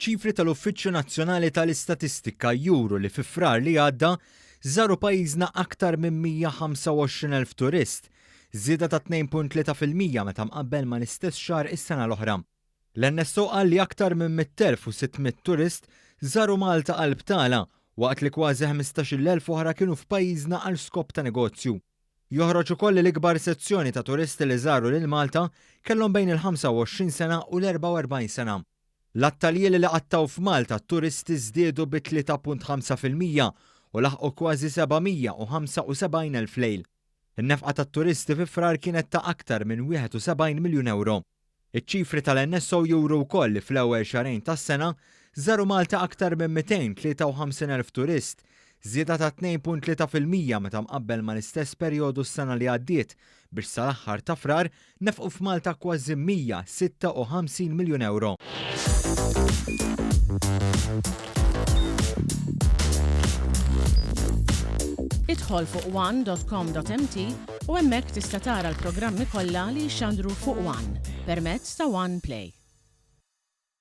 Ċifri tal-Uffiċċju Nazzjonali tal-Istatistika juru li fi Frar li għadda żaru pajjiżna aktar minn 125,000 turist, żieda ta' 2.3% meta mqabbel mal-istess xahar is-sena l-oħra. L-NSO qal li aktar minn 100,600 turist żaru Malta għal btala, waqt li kważi 15,000 oħra kienu f'pajjiżna għal skop ta' negozju. Joħroġ ukoll li l-ikbar sezzjoni ta' turisti li żaru lil Malta kellhom bejn il-25 sena u l-44 sena. L-għadd ta' ljieli li qattgħu f'Malta t-turisti żdiedu bi 3.5% u laħqu kważi 775,000 lejl. In-nefqa tat-turisti fi Frar kienet ta' aktar minn 71 miljun ewro. Iċ-ċifri tal-NSO juru wkoll li fl-ewwel xahrejn tas-sena żaru Malta aktar minn 253,000 turist, żieda ta' 2.3% meta mqabbel mal-istess perjodu s-sena li għaddiet, biex sal-aħħar ta' Frar nefqu f'Malta kważi 156 miljun ewro. Idħol fuq one.com.mt u hemmhekk tista' tara l-programmi kollha li jixxandru fuq One permezz ta' One Play.